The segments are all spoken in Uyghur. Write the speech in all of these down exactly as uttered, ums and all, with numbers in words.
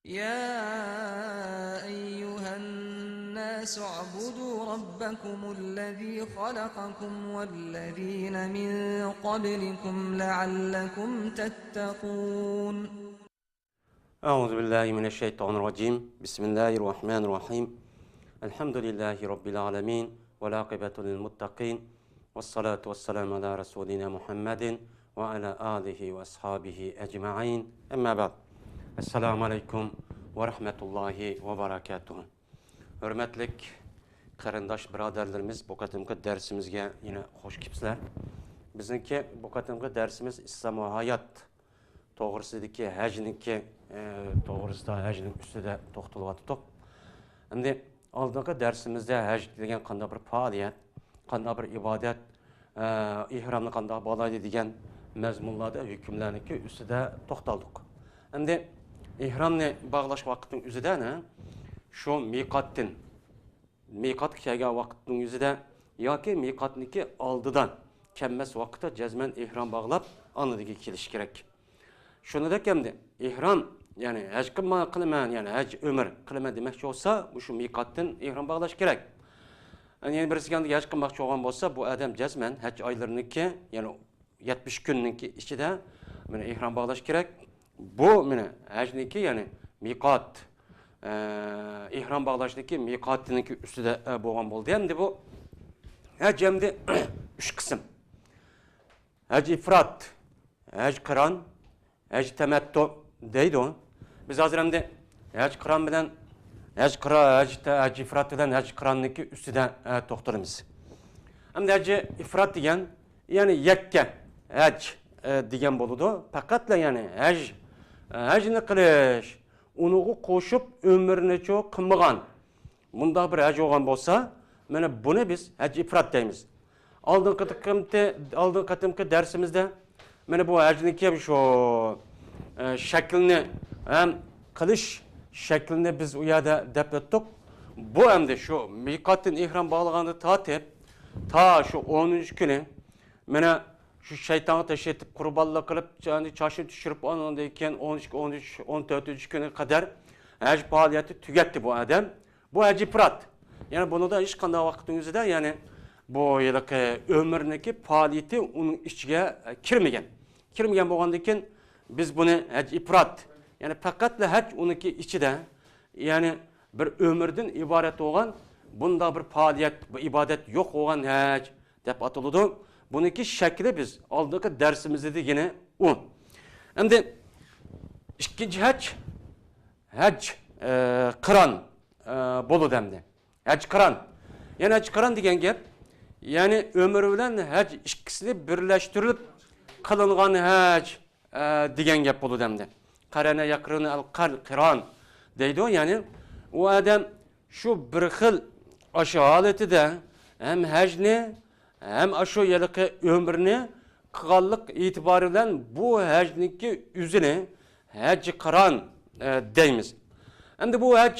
يا أيها الناس اعبدوا ربكم الذي خلقكم والذين من قبلكم لعلكم تتقون. أعوذ بالله من الشيطان الرجيم. بسم الله الرحمن الرحيم. الحمد لله رب العالمين. والعاقبة للمتقين. والصلاة والسلام على رسولنا محمد وعلى آله وأصحابه أجمعين. أما بعد. السلام عليكم ورحمة الله وبركاته. ھۆرمەتلىك قېرىنداش بۇرادەرلىرىمىز، بۇ قېتىمقى دەرسىمىزگە يەنە خوش كېلىپسىلەر. بىزنىڭكى بۇ قېتىمقى دەرسىمىز ئىسلام ۋە ھايات توغرىسىدىكى ھەجنىڭكى، ئە، توغرىسىدا، ھەجنىڭ ئۈستىدە توختىلىۋاتىدۇق. ئەمدى ئالدىنقى دەرسىمىزدە ھەج دېگەن قانداق بىر پائالىيەت، قانداق بىر ئىبادەت، ئە، ئېھرامنى قانداق باغلايدۇ دېگەن مەزمۇنلاردا ھۆكۈملەرنىڭكى ئۈستىدە توختالدۇق. ئەمدى ئېھرامنى باغلاش ۋاقتىنىڭ ئۆزىدە، نە، شۇ مىقاتتىن مىقاتقا كەلگەن ۋاقىتنىڭ يۈزىدە ياكى مىقاتنىڭكى ئالدىدا كەلمەس ۋاقىتتا جەزمەن ئېھرام باغلاپ، ئاندىن كېلىش كېرەك. شۇنىڭدەك ئەمدى ئېھرام، يەنى ھەج قىلما-، قىلىمەن، يەنى ھەج ئۆمرە قىلىمەن دېمەكچى بولسا، مۇشۇ مىقاتتىن ئېھرام باغلاش كېرەك. يەنى بىرسىگە ئەمدى ھەج قىلماقچى بولغان بولسا، بۇ ئادەم جەزمەن ھەج ئايلىرىنىڭكى، يەنى يەتمىش كۈننىڭكى ئىچىدە مانا ئېھرام باغلاش كېرەك. بۇ مانا ھەجنىڭكى، يەنى مىقات، ئە، ئېھرام باغلاشنىڭكى مىقاتىنىڭكى ئۈستىدە، ئە، بولغان بولدى. ئەمدى بۇ ھەج ئەمدى ئۈچ قىسىم. ھەج ئىفرات، ھەج قىران، ھەج تەمەتتۇ دەيدۇ. بىز ھازىر ئەمدى ھەج قىران بىلەن ھەج قىرا-، ھەج تە-، ھەج ئىفرات بىلەن ھەج قىراننىڭكى ئۈستىدە، ئە، توختىلىمىز. ئەمدى ھەج ئىفرات دېگەن، يەنى يەككە ھەج، ئە، دېگەن بولىدۇ. پەقەتلا، يەنى ھەج، ئە، ھەجنى قىلىش، ئۇنىڭغا قوشۇپ ئۆمرىنىچۇ قىلمىغان مۇنداق بىر ھەج بولغان بولسا، مانا بۇنى بىز ھەج ئىپرات دەيمىز. ئالدىنقى قېتىمقى، ئالدىنقى قېتىمقى دەرسىمىزدە مانا بۇ ھەجنىڭكى شۇ، ئە، شەكلىنى ھەم قىلىش شەكلىنى بىز ئۇ يەردە دەپ ئۆتتۇق. بۇ ئەمدى شۇ مىقاتتىن ئېھرام باغلىغاندىن تارتىپ تا شۇ ئونىنچى كۈنى مانا شۇ شەيتانغا تاش ئېتىپ، قۇربانلىق قىلىپ، چا-، چاچنى چۈشۈرۈپ، ئاندىن كېيىن ئون ئىككى، ئون ئۈچ، ئون تۆتىنچى كۈنى قەدەر ھەج پائالىيەتنى تۈگەتتى بۇ ئادەم. بۇ ھەج ئىپرات. يەنى بۇنىڭدا ھېچقانداق ۋاقىتنىڭ ئۆزىدە، يەنى بۇ ھېلىقى ئۆمرىنىڭكى پائالىيىتى ئۇنىڭ ئىچىگە كىرمىگەن. كىرمىگەن بولغاندىن كېيىن بىز بۇنى ھەج ئىپرات، يەنى پەقەتلا ھەج ئۇنىڭكى ئىچىدە، يەنى بىر ئۆمۈردىن ئىبارەت بولغان بۇنداق بىر پائالىيەت، بۇ ئىبادەت يوق بولغان ھەج دەپ ئاتىلىدۇ. بۇنىڭكى شەكلى بىز ئالدىنقى دەرسىمىزدە دېگىنى ئۇ. ئەمدى ئىككىنچى ھەج، ھەج، ئە، قىران، ئە، بولىدۇ ئەمدى. ھەج قىران. يەنى ھەج قىران دېگەن گەپ، يەنى ئۆمرە بىلەن ھەج ئىككىسىنى بىرلەشتۈرۈلۈپ قىلىنغان ھەج، ئە، دېگەن گەپ بولىدۇ ئەمدى. قەرەنە يەقرۇنۇ ئەل قەر-، قىران دەيدۇ. يەنى ئۇ ئادەم شۇ بىر خىل ئاشۇ ھالىتىدە ھەم ھەجنى، ھەم ئاشۇ ھېلىقى ئۆمرىنى قىلغانلىق ئېتىبارى بىلەن بۇ ھەجنىڭكى ئۆزىنى ھەج قىران، ئە، دەيمىز. ئەمدى بۇ ھەج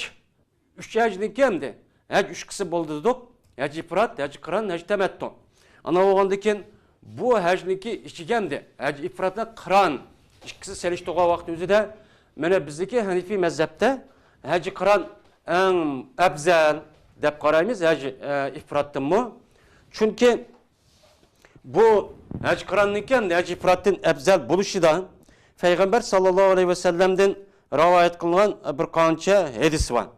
ئۈچ ھەجنىڭكى ئەمدى. ھەج ئۈچ قىسىم بولىدۇ دېدۇق. ھەج ئىپرات، ھەج قىران، ھەج تەمەتتۇ. ئانا بولغاندىن كېيىن بۇ ھەجنىڭكى ئىچىگە ئەمدى ھەج ئىپرات بىلەن قىران ئىككىسى سېلىشتۇرغان ۋاقىت ئۆزىدە، مانا بىزدىكى ھەنىفىي مەزھەپتە ھەج قىران ئەڭ ئەپزەل دەپ قارايمىز ھەج، ئە، ئىپراتتىنمۇ. چۈنكى بۇ ھەج قىراننىڭكى ھەج ئىپراتتىن ئەپزەل بولۇشىدا پەيغەمبەر ساللاللاھۇ ئەلەيھى ۋەسەللەمدىن رىۋايەت قىلىنغان بىر قانچە ھەدىس بار.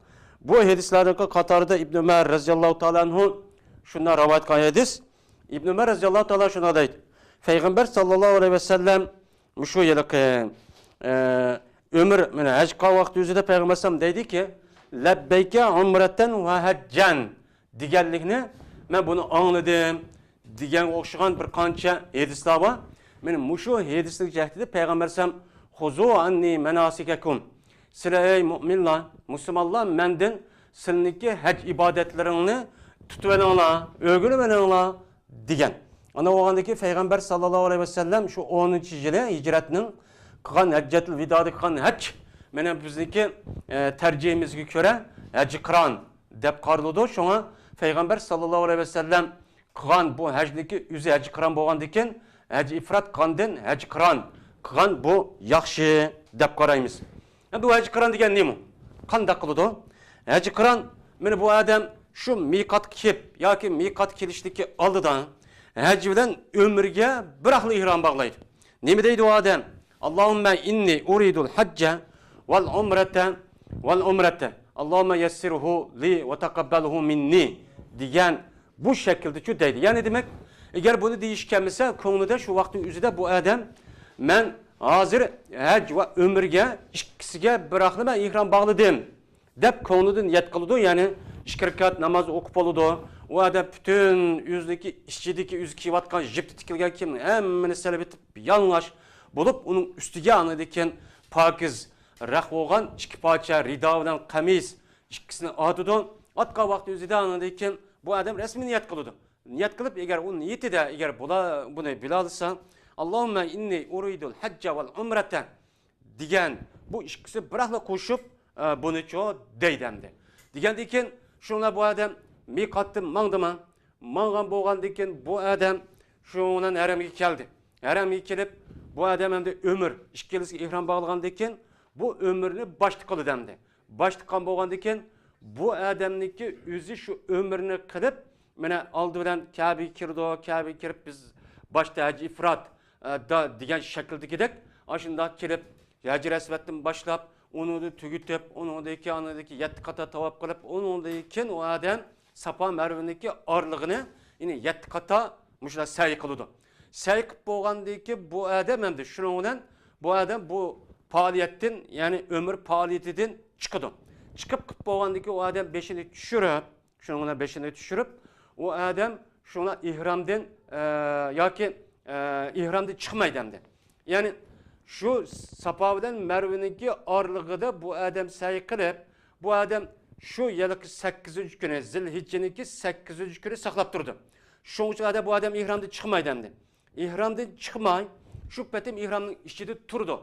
بۇ ھەدىسلەرنىڭ قاتارىدا ئىبن ئۆمەر رەزىياللاھۇ تائالا ئەنھۇ شۇنداق رىۋايەت قىلغان ھەدىس. ئىبن ئۆمەر رەزىياللاھۇ تائالا شۇنداق دەيدۇ. پەيغەمبەر ساللاللاھۇ ئەلەيھى ۋەسەللەم مۇشۇ ھېلىقى، ئە، ئۆمرە، مانا ھەج قىلغان ۋاقتى ئۆزىدە پەيغەمبەر ئەلەيھىسسالام دەيدىكى، لەببەيكە ئۇمرەتەن ۋە ھەججەن دېگەنلىكنى مەن بۇنى ئاڭلىدىم دېگەنگە ئوخشىغان بىر قانچە ھەدىسلەر بار. مانا مۇشۇ ھەدىسنىڭ جەھىتىدە پەيغەمبەر ئەلەيھىسسالام، خۇزۇ ئەننى مەناسىكەكۇم، سىلەر ئەي مۇئمىنلار، مۇسۇلمانلار، مەندىن سىلىنىڭكى ھەج ئىبادەتلىرىڭنى تۇتۇۋېلىڭلار، ئۆگىنىۋېلىڭلار دېگەن. ئانا بولغاندىكى پەيغەمبەر ساللاللاھۇ ئەلەيھى ۋەسەللەم شۇ ئونىنچى يىلى ھىجرەتنىڭ قىلغان ھەججەتۇل ۋىدادىكى قىلغان ھەج، مانا بىزنىڭكى، ئە، تەرجىمىمىزگە كۆرە ھەج قىران دەپ قارىلىدۇ. شۇڭا پەيغەمبەر ساللاللاھۇ ئەلەيھى ۋەسەللەم قىلغان بۇ ھەجنىكى ئۆزى ھەج قىران بولغاندىكىن، ھەج ئىفرات قىلغاندىن ھەج قىران قىلغان بۇ ياخشى دەپ قارايمىز. ئەمدى بۇ ھەج قىران دېگەن نېمە؟ قانداق قىلىدۇ؟ ھەج قىران، مانا بۇ ئادەم شۇ مىقاتقا كېلىپ ياكى مىقاتقا كېلىشتىكى ئالدىدا ھەج بىلەن ئۆمرىگە بىراقلا ئېھرام باغلايدۇ. نېمە دەيدۇ ئۇ ئادەم؟ اللهم إني أريد الحج والعمرة والعمرة، اللهم يسره لي وتقبله مني دېگەن بۇ شەكىلدىچۇ دەيدۇ. يەنى دېمەك، ئەگەر بۇنى دېيىش كەلمىسە، كۆڭلىدە شۇ ۋاقىتنىڭ ئۆزىدە بۇ ئادەم، مەن ھازىر ھەج ۋە ئۆمرىگە ئىككىسىگە بىراقلا مەن ئېھرام باغلىدىم، دەپ كۆڭلىدىن نىيەت قىلىدۇ، يەنى ئىككى رەكەت ناماز ئوقۇپ بولىدۇ. ئۇ ئادەم پۈتۈن ئۆزىنىڭكى ئىچىدىكى، ئۆزى كىيىۋاتقان يىپتا تىكىلگەن كىيىمنى ھەممىنى سېلىۋېتىپ، يالىڭاچ بولۇپ، ئۇنىڭ ئۈستىگە ئاندىن كېيىن پاكىز رەخ بولغان ئىككى پارچە رىدا بىلەن قەمىس ئىككىسىنى ئاتىدۇ. ئاتقان ۋاقتى ئۆزىدە ئاندىن كېيىن بۇ ئادەم رەسمىي نىيەت قىلىدۇ. نىيەت قىلىپ، ئەگەر ئۇ نىيىتىدە، ئەگەر بۇلا-، بۇنى بىلالىسا، اللهم إني أريد الحج والعمرة دېگەن بۇ ئىككىسى بىراقلا قوشۇپ، ئە، بۇنىچۇ دەيدۇ ئەمدى. دېگەندىن كېيىن شۇڭلار بۇ ئادەم مىقاتتىن ماڭدىما؟ ماڭغان بولغاندىن كېيىن بۇ ئادەم شۇنىڭ بىلەن ھەرەمگە كەلدى. ھەرەمگە كېلىپ، بۇ ئادەم ئەمدى ئۆمۈر، ئىككىلىسىگە ئېھرام باغلىغاندىن كېيىن بۇ ئۆمۈرنى باشلىقى قىلدى ئەمدى. باشلىققان بولغاندىن كېيىن، بۇ ئادەمنىڭكى ئۆزى شۇ ئۆمرىنى قىلىپ، مانا ئالدى بىلەن كەبىگە كىرىدۇ، كەبىگە كىرىپ، بىز باشتا ھەج ئىفرات، ئە، دا دېگەن شەكىلدىكىدەك، ئاشۇنداق كىرىپ، ھەجر ئەسۋەدتىن باشلاپ، ئۇنىڭدىن تۈگىتىپ، ئۇنىڭدىن كېيىن، ئاندىن كېيىن يەتتە قاتا تاۋاپ قىلىپ، ئۇنىڭدىن كېيىن ئۇ ئادەم ساپا مەرۋىنىڭكى ئارىلىقىنى، يەنى يەتتە قاتا مۇشۇنداق سەي قىلىدۇ. سەي قىلىپ بولغاندىن كېيىن بۇ ئادەم ئەمدى شۇنىڭ بىلەن بۇ ئادەم بۇ پائالىيەتتىن، يەنى ئۆمۈر پائالىيىتىدىن چىقىدۇ. چىقىپ قىلىپ بولغاندىن كېيىن ئۇ ئادەم بېشىنى چۈشۈرۈپ، شۇنىڭ بىلەن بېشىنى چۈشۈرۈپ، ئۇ ئادەم شۇڭا ئېھرامدىن، ئە، ياكى، ئە، ئېھرامدىن چىقمايدۇ ئەمدى. يەنى شۇ ساپا بىلەن مەرۋىنىڭكى ئارىلىقىدا بۇ ئادەم سەي قىلىپ، بۇ ئادەم شۇ يىلقى سەككىزىنچى كۈنى، زىلھىججىنىڭكى سەككىزىنچى كۈنى ساقلاپ تۇرىدۇ. شۇنىڭ ئۈچۈن ئادەم، بۇ ئادەم ئېھرامدىن چىقمايدۇ ئەمدى. ئېھرامدىن چىقماي، شۇ پېتىم ئېھرامنىڭ ئىچىدە تۇرىدۇ.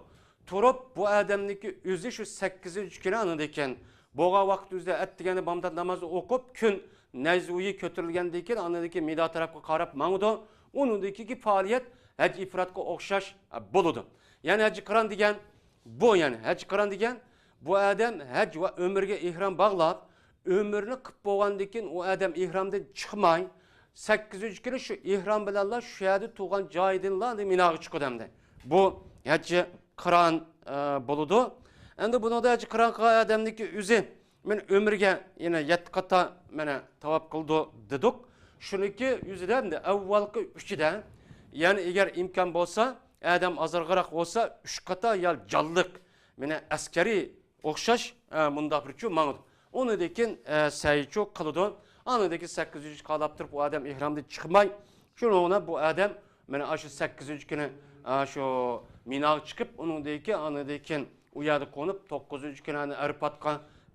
تۇرۇپ، بۇ ئادەمنىڭكى ئۆزى شۇ سەككىزىنچى كۈنى ئاندىن كېيىن بولغان ۋاقىت ئۆزىدە ئەتىگەندە بامدات نامازى ئوقۇپ، كۈن نەيزىۋۇيى كۆتۈرۈلگەندىن كېيىن، ئاندىن كېيىن مىنا تەرەپكە قاراپ ماڭىدۇ. ئۇنىڭدىن كېيىنكى پائالىيەت ھەج ئىفراتقا ئوخشاش، ئە، بولىدۇ. يەنى ھەج قىران دېگەن بۇ، يەنى ھەج قىران دېگەن بۇ ئادەم ھەج ۋە ئۆمرىگە ئېھرام باغلاپ، ئۆمرىنى قىلىپ بولغاندىن كېيىن ئۇ ئادەم ئېھرامدىن چىقماي، سەككىزىنچى كۈنى شۇ ئېھرام بىلەنلا شۇ يەردە تۇغان جايىدىنلا مىناغا چىقىدۇ ئەمدى. بۇ ھەج قىران، ئە، بولىدۇ. ئەمدى بۇنىڭدا ھەج قىران قىلغان ئادەمنىڭكى ئۆزى، مەن ئۆمرىگە يەنە يەتتە قاتا مەنە تاۋاپ قىلىدۇ دېدۇق. شۇنىڭكى ئۆزىدە ئەمدى ئەۋۋالقى ئۈچىدە، يەنى ئەگەر ئىمكان بولسا، ئادەم ئازراقراق بولسا، ئۈچ قاتا يا جانلىق، مەنە ئەسكەرىي ئوخشاش، ئە، مۇنداق بىرچۇ ماڭىدۇ. ئۇنىڭدىن كېيىن، ئە، سەيچۇ قىلىدۇ. ئاندىن كېيىن سەككىزىنچى قالاپ تۇرۇپ، ئۇ ئادەم ئېھرامدىن چىقماي، شۇنىڭ بىلەن بۇ ئادەم مانا ئاشۇ سەككىزىنچى كۈنى، ئە، شۇ مىناغا چىقىپ، ئۇنىڭدىن كېيىن، ئاندىن كېيىن ئۇ يەردە قونۇپ، توققۇزىنچى كۈنى ئەرپاتقا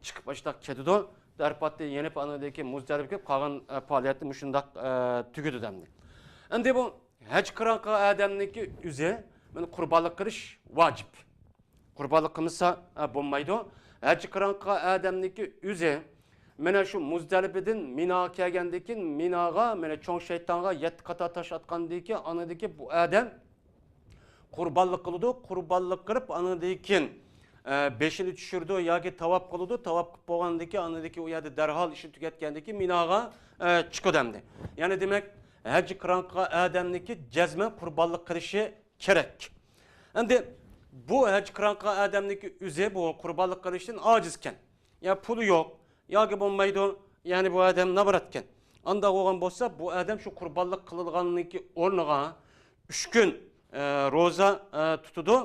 چىقىپ، ئاشۇنداق كېتىدۇ. ئەرپاتتىن يېنىپ، ئاندىن كېيىن مۇزدەلىپىگە كېلىپ، قالغان، ئە، پائالىيەتنى مۇشۇنداق، ئە، تۈگىتىدۇ ئەمدى. ئەمدى بۇ ھەج قىران قىلغان ئادەمنىڭكى ئۆزى، مانا، قۇربانلىق قىلىش ۋاجىپ. قۇربانلىق قىلمىسا، ئە، بولمايدۇ. ھەج قىران قىلغان ئادەمنىڭكى ئۆزى، مانا شۇ مۇزدەلىپىدىن مىناغا كەلگەندىن كېيىن، مىناغا، مانا، چوڭ شەيتانغا يەتتە قاتا تاش ئاتقاندىن كېيىن، ئاندىن كېيىن بۇ ئادەم قۇربانلىق قىلىدۇ. قۇربانلىق قىلىپ، ئاندىن كېيىن، ئە، بېشىنى چۈشۈرىدۇ ياكى تاۋاپ قىلىدۇ. تاۋاپ قىلىپ بولغاندىن كېيىن، ئاندىن كېيىن ئۇ يەردە دەرھال ئىشىنى تۈگەتكەندىن كېيىن مىناغا، ئە، چىقىدۇ ئەمدى. يەنى دېمەك، ھەج قىران قىلغان ئادەمنىڭكى جەزمەن قۇربانلىق قىلىشى كېرەك. ئەمدى بۇ ھەج قىران قىلغان ئادەمنىڭكى ئۆزى بۇ قۇربانلىق قىلىشتىن ئاجىز ئىكەن. يا پۇلى يوق، ياكى بولمايدۇ، يەنى بۇ ئادەم نابارات ئىكەن. ئانداق بولغان بولسا، بۇ ئادەم شۇ قۇربانلىق قىلىدىغاننىڭكى ئورنىغا ئۈچ كۈن، ئە، روزا، ئە، تۇتىدۇ.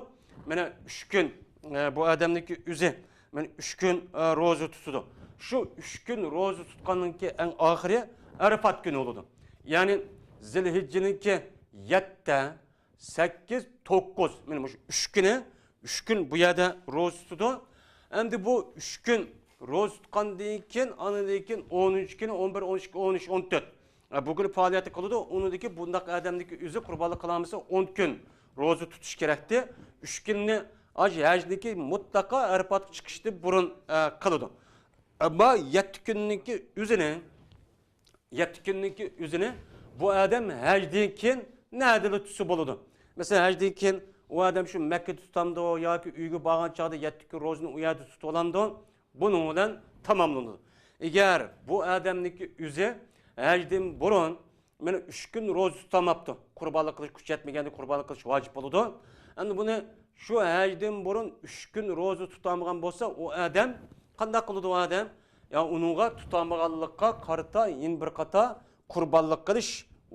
مانا ئۈچ كۈن، ئە، بۇ ئادەمنىڭكى ئۆزى، مانا ئۈچ كۈن، ئە، روزا تۇتىدۇ. شۇ ئۈچ كۈن روزا تۇتقاننىڭكى ئەڭ ئاخىرى ئەرىپات كۈنى بولىدۇ. يەنى زىلھىججىنىڭكى يەتتە، سەككىز، توققۇز، مانا مۇشۇ ئۈچ كۈنى، ئۈچ كۈن بۇ يەردە روزا تۇتىدۇ. ئەمدى بۇ ئۈچ كۈن روزا تۇتقاندىن كېيىن، ئاندىن كېيىن ئونىنچى كۈنى، ئون بىر، ئون ئىككى، ئون ئۈچ، ئون تۆت، ھە، بۇ كۈنى پائالىيەتنى قىلىدۇ. ئۇنىڭدىن كېيىن بۇنداق ئادەمنىڭكى ئۆزى قۇربانلىق قىلالمىسا، ئون كۈن روزا تۇتۇش كېرەكتى. ئۈچ كۈننى ھەج، ھەجنىڭكى مۇتلەقا ئەرپاتقا چىقىشتىن بۇرۇن، ئە، قىلىدۇ. ئەمما يەتتە كۈننىڭكى ئۆزىنى يەتتە كۈننىڭكى ئۆزىنى بۇ ئادەم ھەجدىن كېيىن نەدىلا تۇتسا بولىدۇ. مەسىلەن، ھەجدىن كېيىن ئۇ ئادەم شۇ مەككىدە تۇتامدۇ ياكى ئۆيگە بارغان چاغدا يەتتە كۈن روزىنى ئۇ يەردە تۇتۇۋالامدۇ؟ بۇنىڭ بىلەن تاماملىنىدۇ. ئەگەر بۇ ئادەمنىڭكى ئۆزى ھەجدىن بۇرۇن مانا ئۈچ كۈن روزا تۇتالماپتۇ، قۇربانلىق قىلىش كۈچ يەتمىگەندە قۇربانلىق قىلىش ۋاجىپ بولىدۇ. ئەمدى بۇنى شۇ ھەجدىن بۇرۇن ئۈچ كۈن روزا تۇتالمىغان بولسا، ئۇ ئادەم قانداق قىلىدۇ؟ ئۇ ئادەم يا ئۇنىڭغا تۇتالمىغانلىققا قارىتا يەنە بىر قاتار قۇربانلىق قىلىش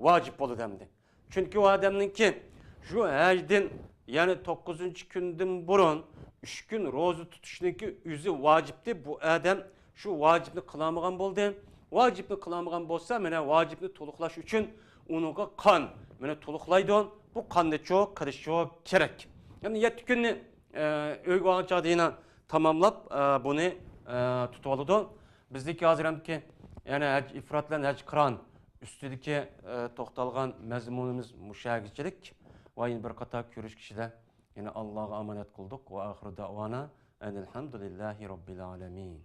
ۋاجىپ بولىدۇ ئەمدى. چۈنكى ئۇ ئادەمنىڭكى شۇ ھەجدىن، يەنى توققۇزىنچى كۈندىن بۇرۇن ئۈچ كۈن روزا تۇتۇشنىڭكى ئۆزى ۋاجىپتى. بۇ ئادەم شۇ ۋاجىپنى قىلالمىغان بولدى. ۋاجىپنى قىلالمىغان بولسا، مانا ۋاجىپنى تولۇقلاش ئۈچۈن ئۇنىڭغا قان، مانا، تولۇقلايدۇ. بۇ قاننىچۇ قىلىشچۇ كېرەك. يەنى يەتتە كۈننى، ئە، ئۆيگە بارغان چاغدا يەنە تاماملاپ، ئە، بۇنى، ئە، تۇتۇۋالىدۇ. بىزدىكى ھازىر ھەمكى، يەنى ھەج ئىفرات بىلەن ھەج قىران ئۈستىدىكى، ئە، توختالغان مەزمۇنىمىز مۇشۇ يەرگىچىلىك. ۋە يەنە بىر قاتار كۆرۈشكىچىدە يەنە ئاللاغا ئامانەت قىلدۇق. ۋە ئاخىرۇ دەئۋانا ئەنىل ھەمدۇلىللاھى رەببىل ئالەمىن.